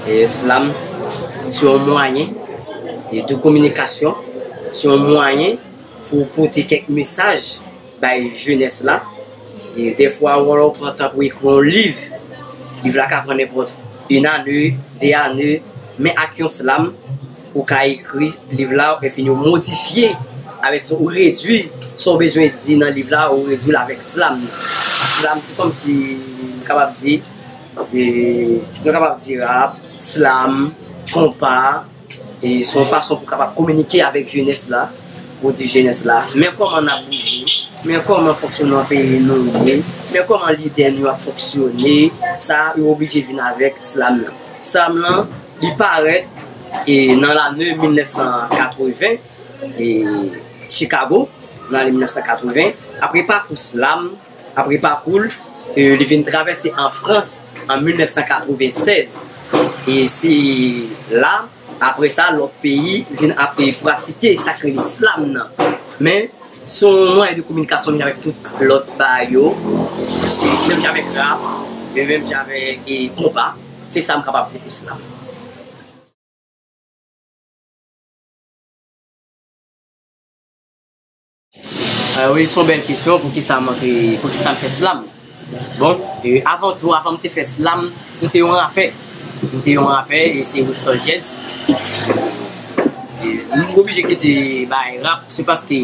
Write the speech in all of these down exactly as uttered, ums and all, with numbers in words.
E slam se yon mwayen e de kominikasyon, se yon mwayen pou pote kèk mesaj bay jenès la. E dèfwa, ou wè, lè w pran tan pou ekri yon liv, liv la ka pran nenpòt une année, deux années, men ak yon slam, ou ka ekri liv la, epi yo modifye avèk sa, ou redui sa w bezwen di nan liv la, ou redui l avèk slam. Slam, se kòmsi, nou kapab di, e, nou kapab di rap, slam, konpa, e se yon fason pou kapab kominike avèk jenès la, pou di jenès la, men kòman n ap bouje, men kòman fonksyonman peyi nou ye, men kòman lidè nou yo ap fonksyone, sa yo oblije vin avèk slam nan. Slam nan, li parèt, e, nan lane mil nèf san katreven, e, Chicago, nan lane mil nèf san katreven, apre pakou slam, apre pakou l, e, li vin travèse an Frans an mil nèf san katreven sèz. E se la, apre sa, lòt peyi vin ap, e, pratike sa k rele slam nan. Men, se yon mwayen de kominikasyon menm jan avèk tout lòt bagay yo. Se menm jan avèk rap, e menm jan avèk, e, konpa. Se sa m kapab di pou slam. Ah wi, se yon bèl kesyon, poukisa m antre, poukisa m fè slam. Bon, e, avan tou, avan m te fè slam, m te yon rapè. M te yon rapè, e se Wilson Jazz. E, m oblije kite bay rap, se paske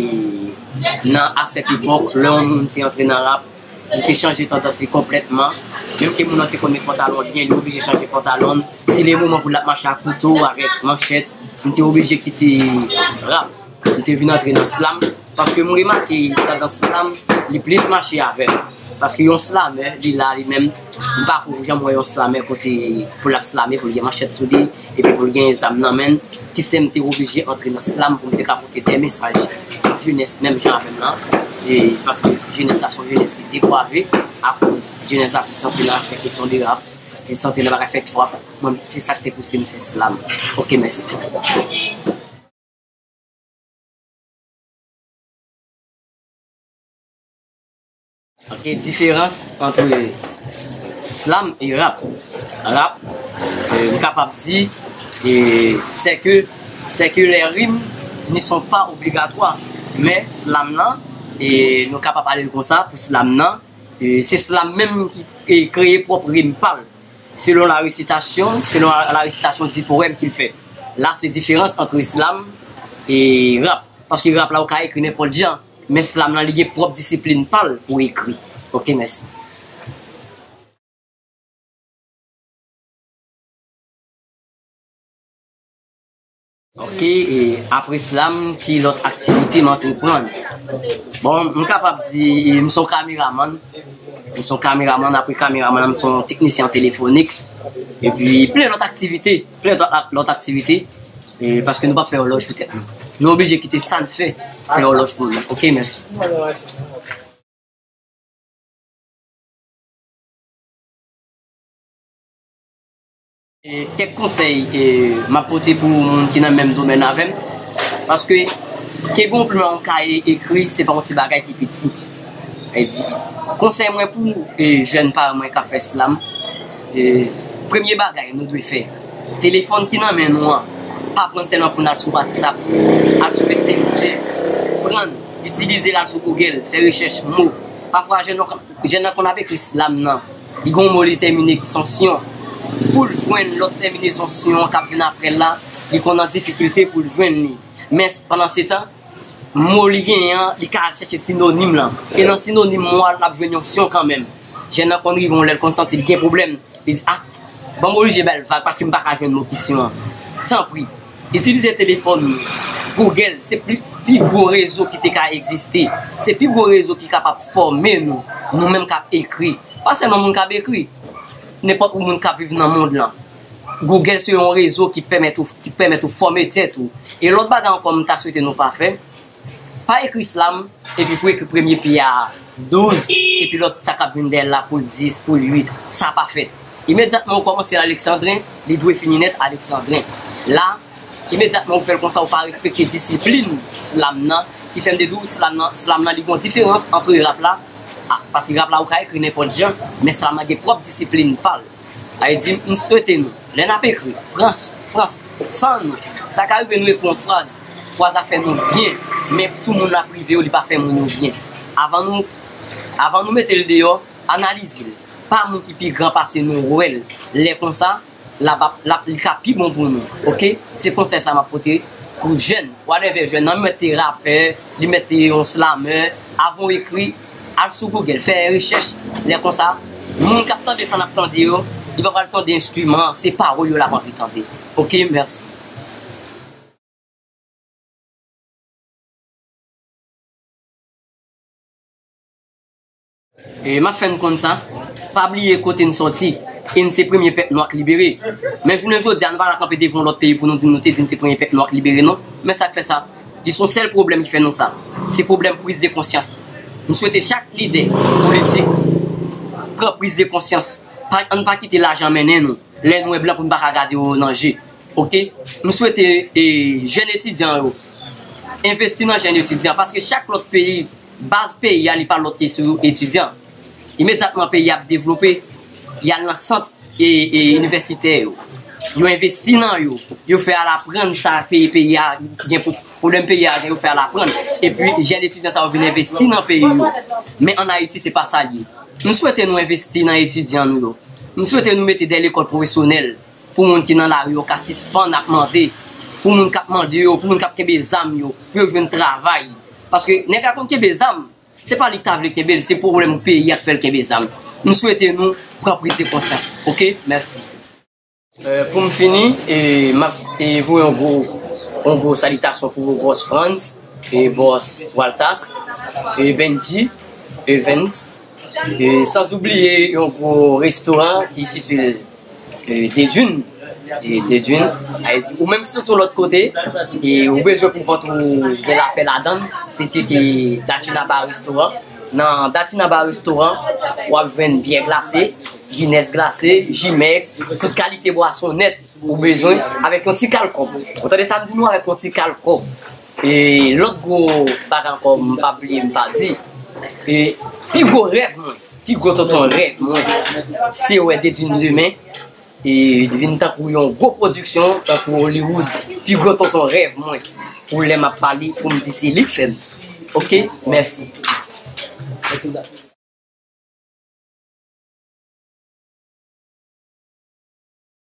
nan, à cette époque, lè yon moun te antre nan rap, li te chanje tandans li konplètman. Menm ke moun nan te konn met pantalon byen, li oblije chanje pantalon. Se le moman pou l ap mache ak kouto, avèk manchèt. M te oblije kite rap. M te vin antre nan slam. Paske m remake tandans slam, li plis mache avè m. Paske yon slamè, li la, li menm, m pa ko janm wè yon slamè kote pou l ap slame, pou l gen manchèt sou li, epi pou l gen zam nan men l, ki fè m te oblije antre nan slam pou m te ka pote de mesaj pou jenès menm jan avè m lan. E paske jenès la se yon jenès ki depwave, akoz jenès la plis antre nan afè kesyon de rap, plis antre nan bagay fè trap. Mwen, se sa k te pouse m fè slam. Oke, mèsi. Ok, diferans ant slam e rap. Rap, euh, m kapab di, e, c'est que, c'est que les rimes ne sont pas obligatoires. Men slam nan, e, nou kapab pale l konsa pou slam nan, e, se slam menm ki, e, kreye pwòp rim pa l. Selon la récitation, selon la, la récitation du poème qu'il fait. La, se diferans ant slam e rap. Paske rap la, ou ka ekri nenpòt jan. Men slam nan, li gen pwòp disiplin pa l pou ekri. Ok, mèsi. Ok, e apre slam, ki lòt aktivite m antreprann? Bon, m kapab di, e, m se yon kameramann. M se yon kameramann, apre kameramann, m se yon teknisyen an telefonik. Epi, plen lòt aktivite, plen lòt, lòt aktivite. E, paske nou p ap fè òlòj pou tèt nou. Nou oblije kite sa n fè, fè òlòj pou nou. Ok, mèsi. E kèk konsèy, e, m ap pote pou moun ki nan menm domèn avè m. Paske, ke gen yon plim ou ka e-, ekri, se pa yon ti bagay ki piti. E di, konsèy mwen pou, e, jèn paran mwen k ap fè slam, e, premye bagay nou dwe fè, telefòn ki nan men nou an, pa pran l sèlman pou n al sou WhatsApp, al sou Messenger. Pran l, itilize l, al sou Google, fè rechèch mo. Pafwa, jèn nan, jèn nan konn ap ekri slam nan. Li gen yon mo li tèmine ki se yon syon. Pou l jwenn lòt tèminezon syon an k ap vin apre l la, li konn nan difikilte pou l jwenn li. Men, pandan se tan, mo li genyen an, li ka al chèche sinonim lan. E nan sinonim mo a, l ap jwenn yon syon kanmenm. Jèn nan konn rive yon lè l konn santi l gen pwoblèm. Li di, "Ah, bon, m oblije ba l vag paske m pa ka jwenn mo ki syon an." Tanpri, itilize telefòn ou. Google, se pli, pi gwo rezo ki te ka egziste. Se pi gwo rezo ki kapab fòme nou, nou menm k ap ekri. Pa sèlman moun k ap ekri, nenpòt moun k ap viv nan mond lan. Google se yon rezo ki pèmèt ou, ki pèmèt ou fòme tèt ou. E lòt bagay ankò m ta swete nou pa fè, pa ekri slam, epi pou ekri premye pye a douz, epi lòt sa k ap vin dèyè l la pou l dis, pou l uit. Sa pa fèt. Imedyatman ou kòmanse aleksandren, li dwe fini nèt aleksandren. La, imedyatman ou fè l konsa, ou pa respekte disiplin slam nan, ki fè m te di w slam nan, slam nan li gen yon diferans ant rap la, a, paske rap la ou ka ekri nenpòt jan, men slam nan gen pwòp disiplin pa l. Sa vle di, m swete nou, lè n ap ekri, pran, pran san nou. Sa ka rive nou ekri yon fraz, fraz la fè nou byen, men sou moun l ap rive yo, li pa fè moun yo byen. Avan nou, avan nou mete l deyò, analize l. Pa moun ki pi gran pase nou wè l. Lè konsa, l ap, l ap, li ka pi bon pou nou. Oke? Se konsèy sa m ap pote pou jèn. Whatever jèn nan, li mèt te rapè, li mèt te yon slamè. Avan w ekri, al sou Google, fè rechèch. Lè konsa, moun k ap tande sa n ap tande yo, li pa pral tande enstriman an, se pawòl yo l ap anvi tande. Oke, mèsi. E m ap fè n konn sa, pa bliye kote n sòti, e n se premye pèp nwa k libere. Men jounen jodi a, nou pa ka kanpe devan yon lòt peyi pou nou di nou te di n se premye pèp nwa k libere, non. Men sa k fè sa, li se yon sèl pwoblèm ki fè nou sa. Se pwoblèm priz de konsyans. M swete chak lidè politik pran priz de konsyans. Pa, ann pa kite lajan mennen nou. Lè n wè blan pou n pa ka gade yo nan je. Oke? M swete, e, jèn etidyan yo envesti nan jèn etidyan, paske chak lòt peyi, baz peyi a, li pa lòt, li sou etidyan. Imedyatman peyi a ap devlope, y al nan sant, e, e, inivèsitè yo. Yo envesti nan yo. Yo fè al aprann sa peyi, peyi a gen pou, pwoblèm peyi a gen, yo fè al aprann. Epi jèn etidyan sa yo vin envesti nan peyi yo. Men ann Ayiti, se pa sa l ye. M swete nou envesti nan etidyan nou yo. M swete nou mete de lekòl pwofesyonèl pou moun ki nan lari yo ka sispann ap mande, pou moun k ap mande yo, pou moun k ap kenbe zam yo, pou yo jwenn travay. Paske nèg la konn kenbe zam, se pa li k ta vle kenbe l, se pwoblèm peyi a k fè l kenbe zam. M swete nou pran priz de konsyans. Oke? Mèsi. E, pou m fini, e, m ap, e, voye yon gwo, yon gwo salitasyon pou bòs Frantz, e, bòs Waltas, e, Benji, Evans, e, san oubliye yon gwo restoran ki sitiye, e, Dedune, e, Dedune, Ayiti. Ou menm ki soti yon lòt kote, e ou bezwen pou vant ou gen lapè ladan l, se tcheke Datinaba Restoran. Nan Datinaba Restoran, w ap jwenn byè glase, Guinness glase, Jimex, tout kalite bwason nèt ou bezwen avèk yon ti kal kòb. Ou tande sa m di nou, avèk yon ti kal kòb. E lòt gwo bagay ankò, m pa bliye, m pa di. E pi gwo rèv mwen, pi gwo tonton rèv mwen, se wè Dedune demen, e vin tankou yon gwo pwodiksyon, tankou Hollywood. Pi gwo tonton rèv mwen, pou lè m ap pale, pou m di se li k fè m. Oke, mèsi.